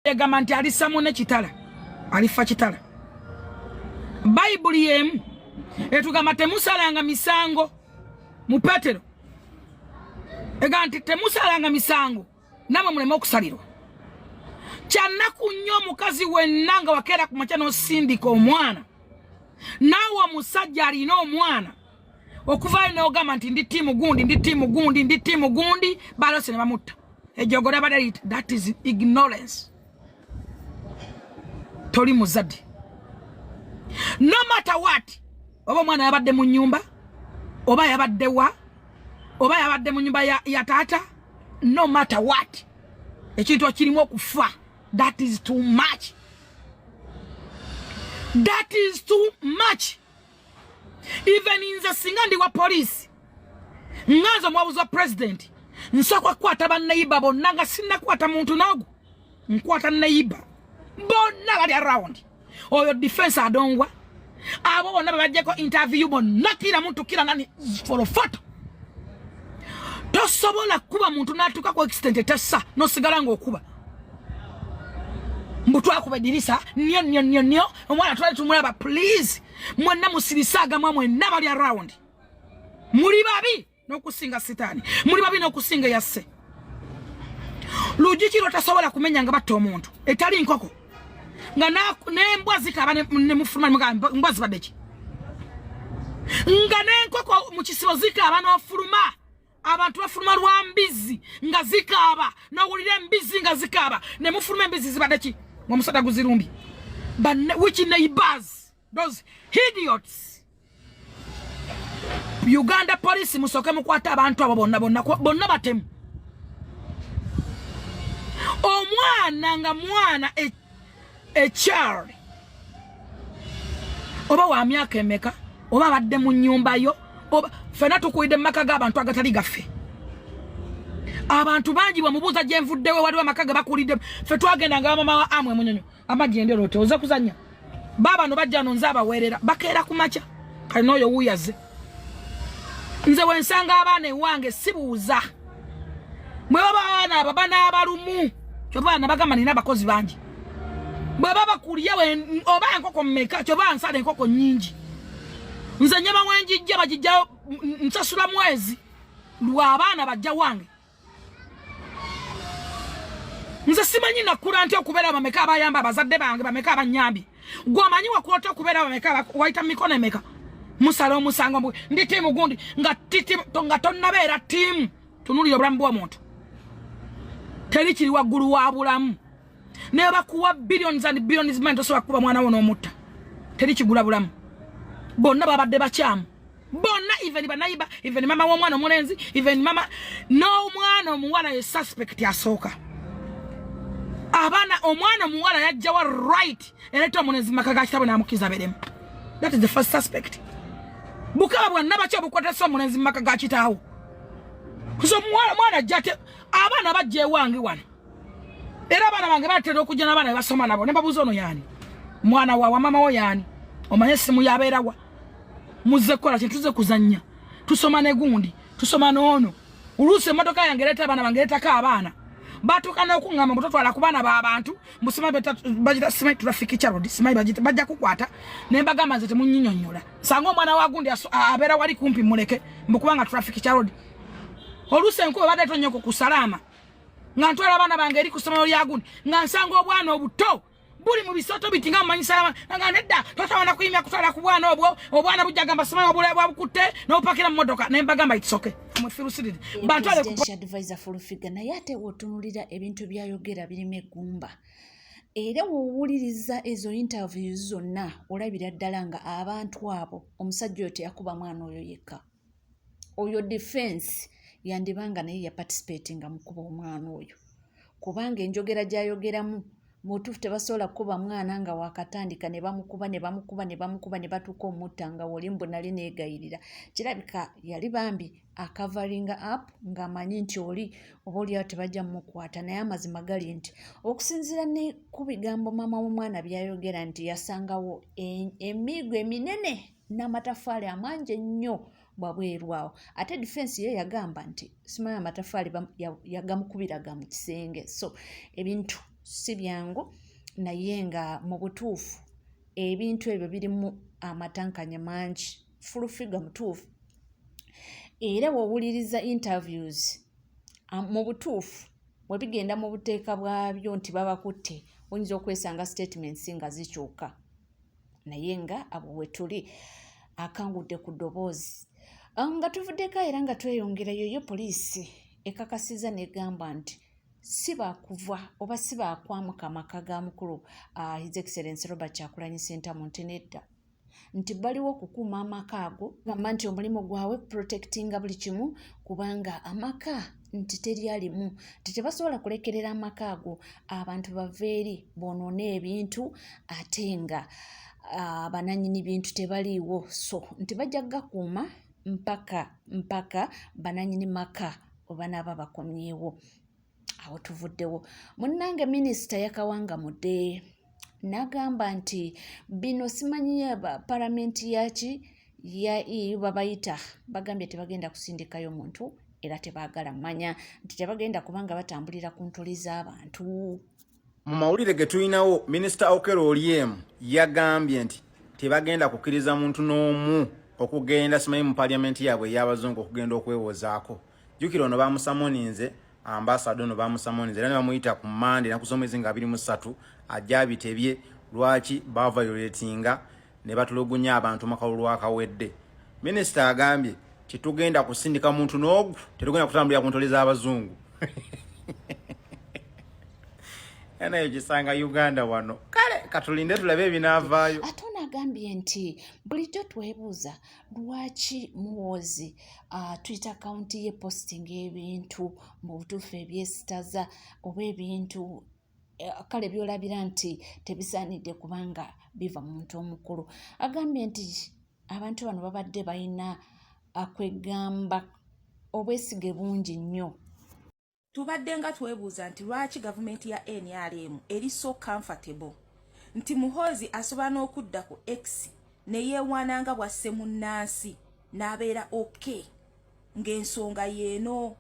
Egamba nti alisa munne kitala alifa kitala. Bayibuli yemu etugamba temusalanga misango mu Petero, egamba nti temusalanga misango namwe muleme okusalirwa. Kyannaku nnyo omukazi wenna nga wakeera ku makya n'osindika omwana, naawe omusajja alina omwana okuvaayo n'ogamba nti ndi tiimu gundi, ndi tiimu gundi, ndi tiimu gundi, balose ne bamutta. Ejogo lyabadde, that is ignorance. Toli muzadde. No matter what, oba omwana yabadde mu nyumba, oba yabadde wa, oba yabadde mu nyumba ya taata, no matter what, ekintu ekirimu okufa, that is too much, that is too much. Even nze singa ndi wa poliisi, nga nze omuwabuzi wa president, nsooka kukwata bannayiba bonna nga sinnakwata muntu n'ogu. Nkwata neighbor bonna bali around oyo defense adongwa, abo bonna babajjeko interview bonna, kira muntu, kira nani for a photo. Tosobola kuba muntu n'atuuka ku accident etassa n'osigala ng'okuba mbu twakuba edirisa nnyo nnyo nnyo nnyo, omwana twali tumulaba. Please, mwenna musirise agamwa, mwenna bali around muli babi n'okusinga sitaani, muli babi n'okusinga eyasse. Lugi kiro tasobola kumenya nga batta omuntu etali nkoko, nga n'embwa zikaaba ne mufuluma, mbwa zibadde ki, nga n'enkoko mu kisibo zikaaba n'ofuluma. Abantu bafuluma lwa mbizzi nga zikaaba, n'owulira embizzi nga zikaaba ne mufuluma, embizzi zibadde ki ng'omusota guzirumbye? But which neighbors, those idiots? Uganda Police, musooke mukwate abantu abo bonna bonna bonna, batemu. Omwana nga mwana, a child, oba wa myaka emeka, oba abadde mu nnyumba yo, oba ffenna tukulidde mu maka g'abantu agatali gaffe. Abantu bangi bwemubuuza gye nvuddewo, waliwo amaka ge bakulidde. Ffe twagenda nga bamama wa amwe Munyonyo amagende lote oze kuzanya, baabano bajja no nze abaweerera, bakeera ku makya. Kale n'oyo wuuyaze nze wensanga abaana ewange sibuuza bwe baba abaana abo banaabalumu. Kyova nabagamba nina abakozi bangi. Bwe baba kulya oba enkoko mmeka, kyova nsala enkoko nnyingi. Nze nyama wenjijja bagijjayo, nsasula mwezi lw'abaana bajja wange. Nze simanyi nakula nti okubeera bameka abayamba abazadde bange, bameka abanyambi. Gwe omanyi wakula otya okubeera bameka, wayita mu mikono emeka? Musala omusango ndi tiimu gundi nga tonnabeera tiimu. Tunulira obulamu bw'omuntu, teri kiri waggulu wa bulamu. Naye bakuwa billions and billions money, tosobola kukuba mwana wo n'omutta. Teri kigula bulamu. Bonna babadde bakyamu bonna, even banaiba, even mama w'omwana omulenzi, even mama n'omwana omuwala ye suspect asooka. Abaana, omwana omuwala yajjawa right ereeta omulenzi maka ga kitabo n'amukkiriza beremu? That is the first suspect. Bukaba bwannabaki obukwatasa omulenzi mu maka ga kitaawo? So omwana ajja ate abaana bajja ewange wano, era abaana bange batera okujja n'abaana bebasoma nabo ne babuuza, "Ono yaani? Mwana wawa mama wo yaani? Omanye essimu yabeerawa? Muzze kukola kintu?" "Tuze kuzannya, tusoma ne gundi, tusoma n'ono." Oluusi emmotoka yange ereeta abaana bange, ereetako abaana batuuka n'okuŋŋamba mbu totwala ku baana b'abantu, mbusimanyi bagita simanyi traffic child, simanyi bagita, bajja kukwata. Ne mbagamba nze temunyinyonnyola, sanga omwana wa gundi abeera wali kumpi muleke, mbu kubanga traffic child. Oluusi enkuba badde tonyoko ku salaama, nga ntwala abaana bange eri ku ssomero lya gundi, nga nsanga obwana obuto buli mu bisooto biti nga mumanyisa nga nedda totawana kuyimya kutwala ku bwana obwo. Obwana bujja gamba simanyi obula bwabukutte n'obupakira mu motoka. Ne mbagamba it's okay, mwefirusiridde bantwale ku Presidential advisor Full Figure, naye ate w'otunuulira ebintu by'ayogera birimu eggumba, era w'owuliriza ezo interviews zonna olabira ddala nga abantu abo, omusajja oyo teyakuba mwana oyo yekka. Oyo defense yandibanga naye yaparticipatinga mu kuba omwana oyo, kubanga enjogera gy'ayogeramu mutuufu, tebasobola kukuba mwana nga wakatandika ne bamukuba ne bamukuba ne bamukuba ne batuuka omutta nga woli mbu nali neegayirira. Kirabika yali bambi acoveringa up ng'amanyi nti oli oba oliawo tebajja mumukwata. Naye amazima gali nti okusinziira ne ku bigambo maama w'omwana by'ayogera nti yasangawo emiigo eminene n'amatafaali amangi ennyo bwabweru awo, ate defense ye yagamba nti simanyi amatafaali yagamukubiraga mu kisenge. So ebintu si byangu naye nga mu butuufu ebintu ebyo birimu amatankanya mangi fulufiga mutuufu era wowuliriza interviews mu butuufu bwe bigenda mu buteeka bwabyo nti babakutte oyinza okwesanga statements nga zikyuka naye nga abo wetuli akangudde ku ddoboozi nga tuvuddeko era nga tweyongerayo yo poliisi ekakasiza negamba nti si bakuva oba si bakwamuka amaka ga mukulu uh, his excellence Robert Kyagulanyi Ssentamu nti nedda nti baliwo okukuuma amaka ago gamba nti omulimu gwabwe protectinga buli kimu kubanga amaka nti teryalimu nti tebasobola kulekerera amaka ago abantu bava eri bonoone ebintu ate nga uh, bananyini bintu tebaliiwo so nti bajja kugakuuma mpaka mpaka bananyini maka webanaaba bakomyewo awo tuvuddewo munnange minisita yakawangamudde n'agamba nti bino simanyi palamenti yaki ya EU babayita bagambye tebagenda kusindikayo muntu era tebaagala manya nti tebagenda kubanga batambulira ku ntoli z'abantu. Mu mawulire ge tulinawo, Minisita Okello Oryem yagambye nti tebagenda kukkiriza muntu n'omu okugenda simanyi mu parliament yaabwe ey'abazungu okugenda okwewozaako. Jjukira ono bamusamoninze ambasada ono bamusamoninze era ne bamuyita ku Mande enaku z'omwezi nga 23 ajja abitebye lwaki bavayoletinga ne batulugunya abantu mu kalulu akawedde. Minisita agambye tetugenda kusindika muntu n'ogu, tetugenda kutambulira ku ntole z'abazungu. Nayo gisanga Uganda wano. Kale katulinde tulabe ebinaavaayo. Ate ono agambye nti bulijjo twebuuza lwaki Muhoozi uh, Twitter account ye posting ebintu mu butuufu ebyesitaza oba ebintu eh, kale byolabira nti tebisaanidde kubanga biva mu muntu omukulu. Agambye nti abantu bano babadde balina akwegamba obwesige bungi nnyo. Tubadde nga twebuuza nti lwaki gavumenti ya NRM eri so comfortable nti Muhoozi asobola n'okudda ku X ne yeewaana nga bw'asse munnansi n'abeera okay ng'ensonga y'eno.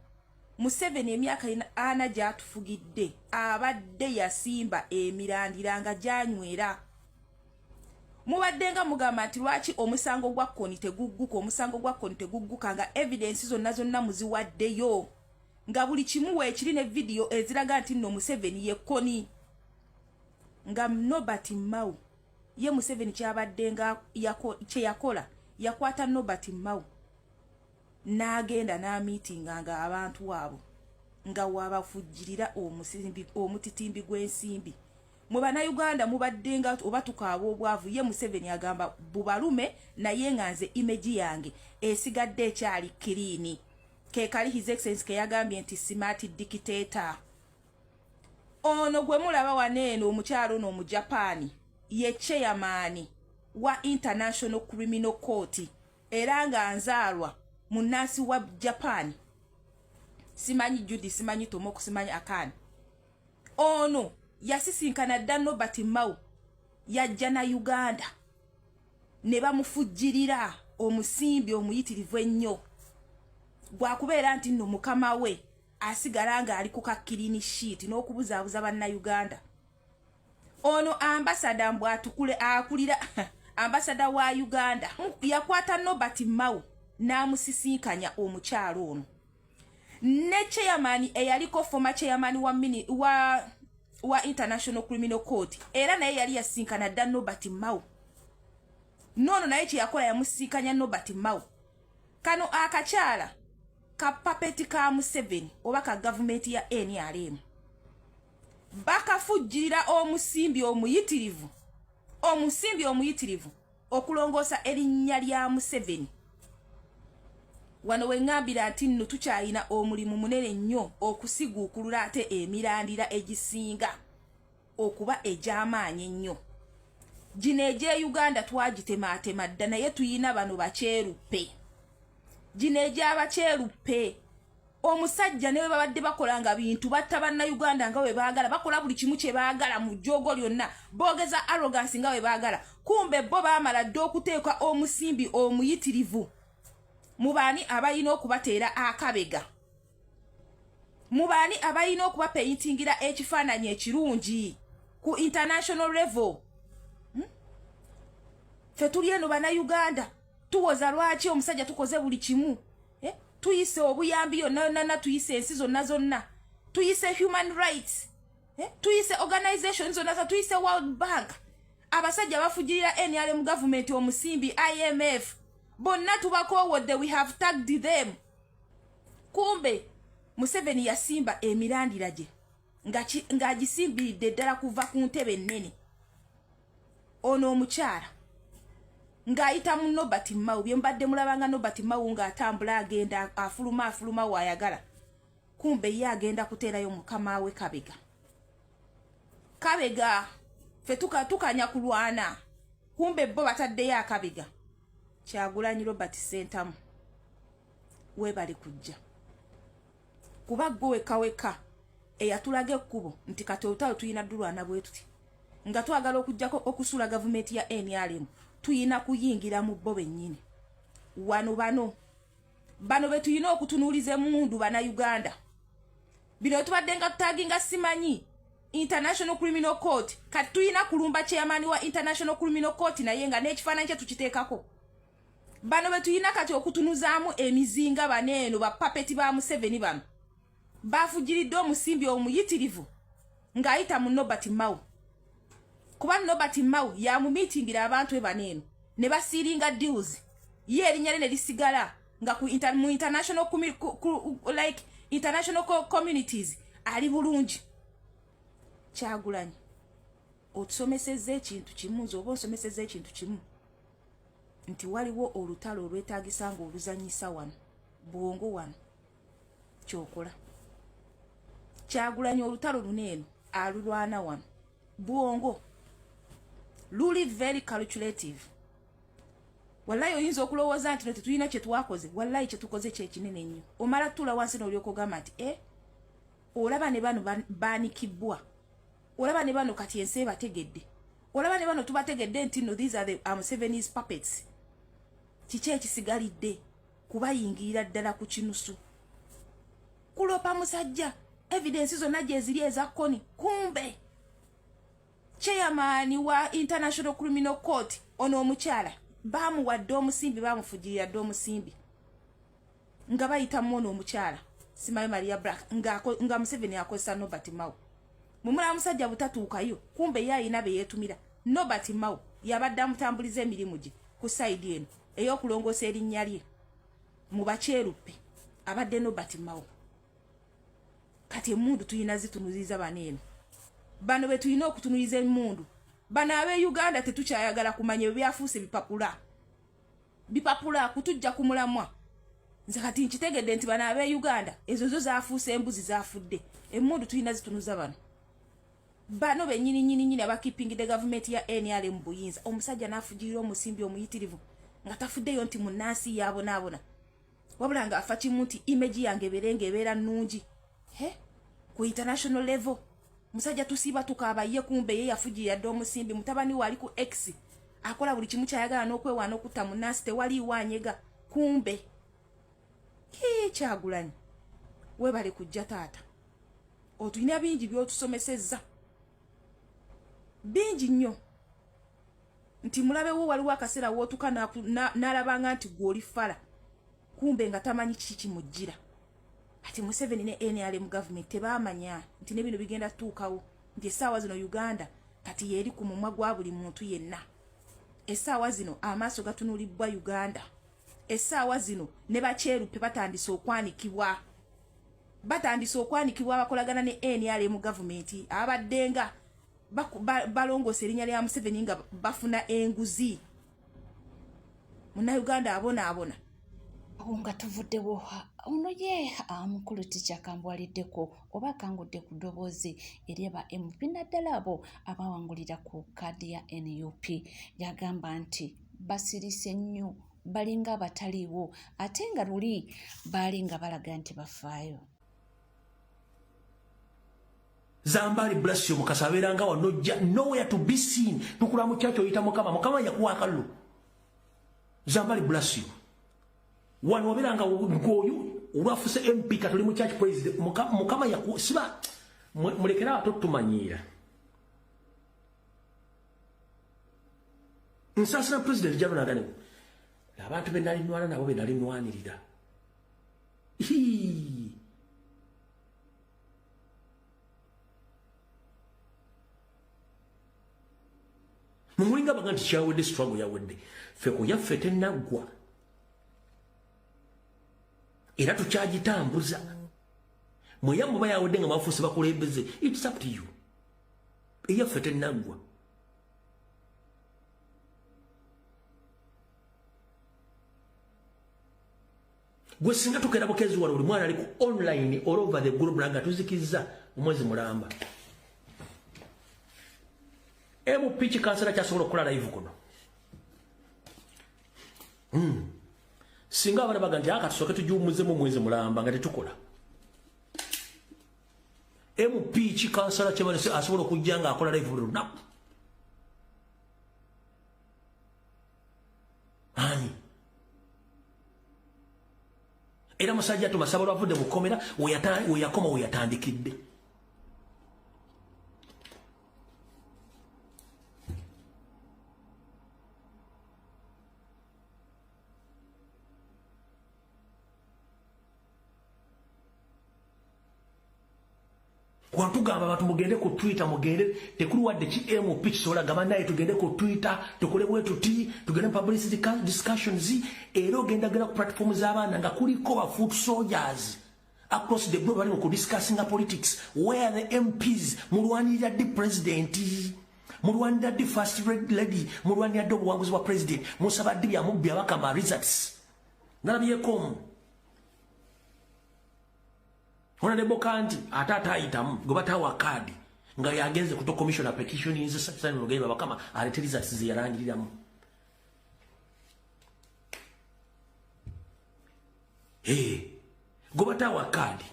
Museveni emyaka ana gy'atufugidde abadde yasimba emirandira nga gyanywera. Mubadde nga mugamba nti lwaki omusango gwa Kony tegugguka, omusango gwa Kony tegugguka nga evidence zonna zonna muziwaddeyo nga buli kimu weekiri ne vidiyo eziraga nti nno Museveni ye Kony, nga Norbert Mao ye Museveni kyabadde nga kye yakola yakwata Norbert Mao n'agenda n'amiitinga nga abantu abo nga wabafujjirira omutitimbi gw'ensimbi. Mwe bannayuganda mubadde nga oba tukaaba obwavu, ye Museveni agamba bubalume, naye nga nze image yange esigadde ekyali clean. Ke kali His Excellence ke yagambye nti smart dictator. Ono gwe mulaba wano eno omukyalo ono Omujapaani ye chairman wa International Criminal Court era nga nzaalwa munnansi wa Japan, simanyi Judy, simanyi Tomoko, simanyi Akani. Ono yasisinkana dda Norbert Mao, yajja na Uganda ne bamufujjirira omusimbi omuyitirivu ennyo gwakubeera nti nno mukama we asigala ng'ali ku ka clean sheet n'okubuzaabuza bannayuganda. Ono ambasada mbw atukule akulira ambasada wa Uganda yakwata Norbert Mao n'amusisinkanya omukyalo ono ne chairman eyaliko former chairman wa, mini, wa, wa International Criminal Court, era naye yali yasinkana dda Norbert Mao. Noono naye kyeyakola yamusisinkanya Norbert Mao. Kano akakyala ka puppet ka Museveni oba ka gavumenti ya NRM bakafujjirira omusimbi omuyitirivu, omusimbi omuyitirivu okulongoosa erinnya lya Museveni. Wano weŋŋambira nti nno tukyalina omulimu munene nnyo okusiguukulula ate emirandira egisinga okuba egy'amaanyi ennyo. Gino egy'e Uganda twagitemaatema dda, naye tuyina bano bakyeruppe. Gino egy'abakyeruppe omusajja ne bwe babadde bakola nga bintu batta bannayuganda nga bwe baagala, bakola buli kimu kye baagala mu jjoogo lyonna, boogeza arrogance nga bwe baagala, kumbe bo baamala dda okuteeka omusimbi omuyitirivu mu baani abalina okubateera akabega. Mubaani abalina okubapeyitingira ekifaananyi ekirungi ku international level? Ffe tuli eno Bannayuganda tuwoza lwaki omusajja tukoze buli kimu, eh? Tuyise obuyambi yonna yonna, tuyise ensi zonna zonna, tuyise human rights, eh? Tuyise organization zonna, tuyise World Bank, abasajja bafugirira NRM government omusimbi, IMF, bonna tubakoowodde. We have tagged them. Kumbe Museveni yasimba emirandira gye ng'agisimbiridde ddala kuva ku ntebe ennene. Ono omukyala ng'ayita mu Nobert Mao, bye mbadde mulabanga Nobert Mao ng'atambula agenda afuluma afuluma waayagala, kumbe ye agenda kuteerayo mukama we Kabega. Kabega ffe tukanya kulwana, kumbe bo bataddeyo akabega. Kyagulanyi Robert Sentamu, weebale kujja, kuba gwe wekka wekka eyatulaga ekkubo nti kati olutalo tulina ddulwana bwe tuti nga twagala okugjako okusuula gavumenti ya NRM, tuyina kuyingira mu bo bennyini. Wano bano be tulina okutunuuliza emmundu. Bannayuganda, bino tubadde nga tutaginga simanyi International Criminal Court, kati tulina kulumba chairman wa International Criminal Court, naye nga n'ekifaananyi kye tukiteekako. Bano be tulina kati okutunuzaamu emizinga. Bano eno bapapeti ba Museveni, bano bafugiridde omusimbi omuyitirivu ng'ayita mu Nobert Mao, kuba Nobert Mao yamumiitingira abantu be bano eno ne basiiringa deals, ye erinnya lye ne lisigala nga mu international like international communities ali bulungi. Kyagulanyi, otusomesezza ekintu kimu, nze oba onsomesezza ekintu kimu, nti waliwo olutalo olwetaagisa nga oluzanyisa wano bwongo wano kyokola. Kyagulanyi olutalo luno eno alulwana wano bwongo, luli very calculative. Wallayi oyinza okulowooza nti no tetulina kyetwakoze. Wallayi kyetukoze kyekinene nnyo. Omala tuula wansi n'olyoka ogamba nti e olaba ne bano baanikibwa, olaba ne bano kati ensi ebategedde, olaba ne bano tubategedde nti no, these are the Museveni's puppets. Kiki ekisigalidde? Kubayingirira ddala ku kinusu, kulopa musajja. Evidence zonna gyeziri eza Kony. Kumbe chairman wa International Criminal Court ono omukyala bamuwadde omusimbi, bamufugirira dde omusimbi nga bayitamu ono omukyala simayo Maria Black, nga Museveni akozesa Nobert Mao. Mumulaba musajja butatuukayo, kumbe ye ayina be yeetumira. Nobert Mao yabadde amutambuliza emirimu gye ku side eno ey'okulongoosa erinnya lye mu bakyeruppe, abadde Nobert Mao. Kati emundu tulina zitunuziza bano eno, bano be tulina okutunuliza emundu. Bano ab'e Uganda tetukyayagala kumanya ebyo, byafuuse bipapula bipapula kutujja ku mulamwa. Nze kati nkitegedde nti bano ab'e Uganda ezo zo zafuuse embuzi zafudde. Emundu tulina zitunuza bano, bano bennyini nyini nyini abakipingidde gavumenti ya NRM buyinza. Omusajja n'afugirira omusimbi omuyitirivu nga tafuddeyo nti munnansi yabonaabona, wabula ng'afa kimu nti image yange ebeere ng'ebeera nnungi he ku international level. Musajja tusiiba tukaaba ye, kumbe ye yafugirira dde omusimbi. Mutabani we ali ku X akola buli kimu kyayagala n'okwewaana okutta munnansi, tewaliiwo anyega. Kumbe kii. Kyagulanyi, weebale kujja taata, otulina bingi by'otusomesezza, bingi nnyo, nti mulabewo waliwo akaseera wootuka n'alabanga nti gwe oli fala, kumbe nga tamanyi kiki kimujjira. Ati Museveni ne NRM government tebaamanya nti ne bino bigenda tutuukawo, nti essaawa zino Uganda kati yeeri ku mumwa gwa buli muntu yenna. Essaawa zino amaaso gatunulibwa Uganda. Essaawa zino ne bakyeruppe batandise okwanikibwa, batandise okwanikibwa abakolagana ne NRM gavumenti, abaddenga balongoosa erinnya lya Museveni nga bafuna enguzi. Munnayuganda abonaabona. Awo nga tuvuddewo, ono ye mukulu Teacher Kambwaliddeko oba akangudde ku ddoboozi eri aba MP, naddala abo abawangulira ku kaadi ya NUP. Yagamba nti basirise nnyo, balinga abataliiwo, ate nga luli baali nga balaga nti bafaayo. Zambali Blasio Mukasa abeeranga wano, nojja nowhere to be seen. Tukula mu kyakyo, oyita Mukama, Mukama yakuwa akalulu. Zambali Blasio wano wabeeranga ng'oyo. Olwafuse MP katoli mu church president mukama yakusiba mulekera atotumanyiira. Nsasira president Jarona Gane. Abantu be nali nwana nabo be nali nwanirira. Mumulinga baga nti kyawedde struggle yawedde. Ffe ku yaffe tennaggwa. Era tukyagitambuza. Mwe yammwe bayawedde nga mwafuuse bakulembeze. It's up to you. Eyaffe tennaggwa. Gwe singa tukeera bukezi wano buli mwana ali ku online all over the globe nga tuzikizza omwezi mulamba. MP kikansala kyasobola okukola live kuno. Singa abaana baga nti aka tusooke tugiwummuzemu omwezi mulamba nga tetukola. MP kikansala kyebalese asobola okujja nga akola live buli lunaku. Ani? Era musajja tumasaba lwavudde mu kkomera we yakoma we yatandikidde. Kwatugamba abantu mugende ku Twitter mugende tekuli wadde ki MP kisobola gamba naye tugende ku Twitter tukole bwe tuti tugende mu publicity discussions era ogenda genda ku platform z'abaana nga kuliko ba foot soldiers across the globe bali mu discussing politics where the MPs mulwanirira di president mulwanirira di first lady mulwanirira di obuwanguzi bwa president musaba di bya mubbi abakama results nalabyeko Honorable Kanti ate atayitamu gwe bataawa kaadi nga yagenze kuto commissioner petition nze Simon Mugenyi Babakama aleete results ze yalangiriramu. Gwe bataawa kaadi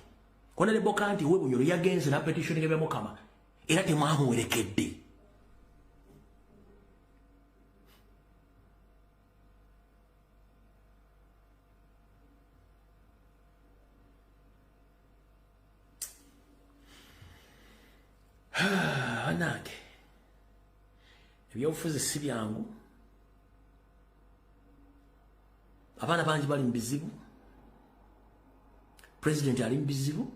Honorable Kanti we Bunyoro yagenze na petition ge Mukama era temwamuwerekedde. Anange ebyobufuzi si byangu, abaana bangi bali mu bizibu, president ali mu bizibu,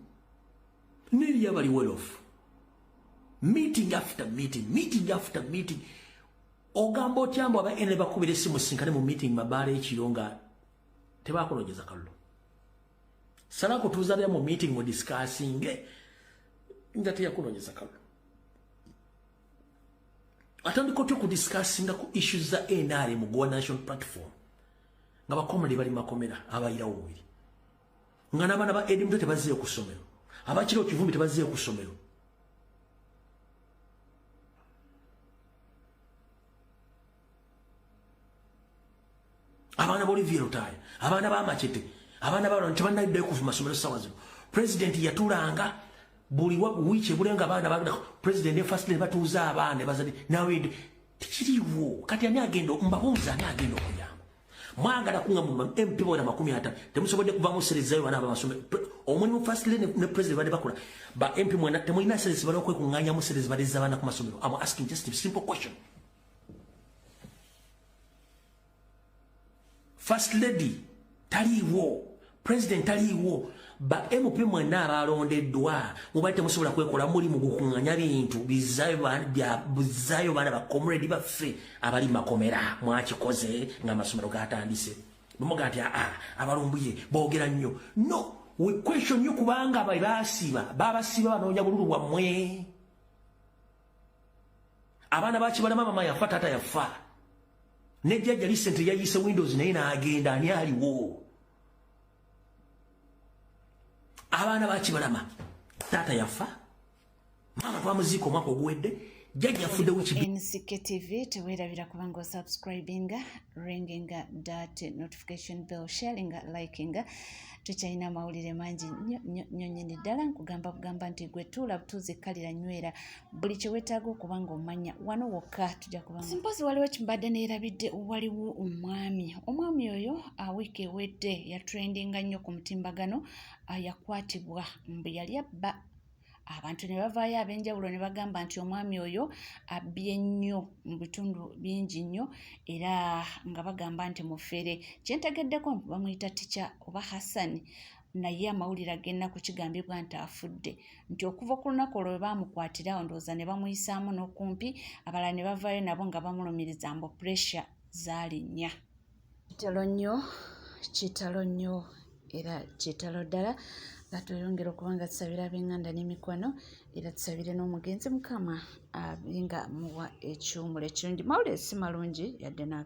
neri abali well off, meeting after meeting, meeting after meeting. Ogamba otya mbu aba NRM bakubira essimu sinkane mu meeting mabaala ekiro nga tebakulojeza kalulu. Sala kutuuza mu meeting mu discussing nga teyakulojeza kalulu. Atandika otya okudiscussinga ku issues za NRM mu Goa National Platform nga bakomole bali makomera abayirawo omubiri, nga n'abaana ba Eddie Mutwe tebazzeeyo ku ssomero, abakira Kivumbi tebazzeeyo ku ssomero. Abaana ba Olivier Lutaaya, abaana ba Machete, abaana ba tebannaddayo kuva masomero ssaawa zino. President yatulanga buli wiiki ebulenga abaana bagenda president ne first lady batuuza abaana bazadde nawe tekiriwo. Kati ani agenda mbabuuza, ani agenda okuyamba? Mwagala kunga mu MP bawera 50 temusobodde kuvamu serezayo baana abamasomero. Omulimu first lady ne president badde bakola ba MP mwena temulina serezi bali okwekuŋŋaanyamu serezi balezza abaana ku masomero. I'm asking just a simple question. First lady taliiwo, president taliiwo, ba MP mwenna abalondeddwa mubadde temusobola kwekola mulimu gukuŋŋaanya bintu bizaayo baana ba comrade baffe abali makomera. Mwakikoze ng'amasomero gatandise. Bwemuga nti abalumbuye boogera nnyo. No, we question you kubanga bali baasiba, babasiba banoonya bululu bwammwe. Abaana bakibalama mama yafa, taata yafa. Ne jjajja recently yayise Windows naye n'agenda, ani aliwo? Abaana bakibalama taata yafa, maama twamuziika omwaka oguwedde, Jjajja afudde wiiki. NCK TV, teweerabira kubanga osubscribinga, ringinga that notification bell, sharinga, likinga. Tukyalina amawulire mangi nnyo nnyo nnyo nnyini ddala. Nkugamba bugamba nti gwe tuula butuuzi, kkalira, nywera buli kye weetaaga okuba nga omanya wano wokka. Tujja kuba simpozi. Waliwo kimbadde neerabidde. Waliwo omwami oyo wiiki ewedde yatrendinga nnyo ku mutimbagano. Yakwatibwa mbu yali abba abantu, ne bavaayo ab'enjawulo ne bagamba nti omwami oyo abbye nnyo mu bitundu bingi nnyo, era nga bagamba nti mufere. Kyentegeddeko bamuyita Tica oba Hassan, naye amawulire ag'ennaku, kigambibwa nti afudde, nti okuva ku lunaku olwo lwe baamukwatirawo, ndowooza ne bamuyisaamu n'okumpi, abalala ne bavaayo nabo nga bamulumiriza mbu pressure zaalinnya. Kitalo nnyo, kitalo nnyo, era kitalo ddala, nga tweyongera okuba nga tusabira ab'eŋŋanda n'emikwano, era tusabire n'omugenzi, Mukama abe nga muwa ekiwumulo ekirungi. Mawulire si malungi yadde na.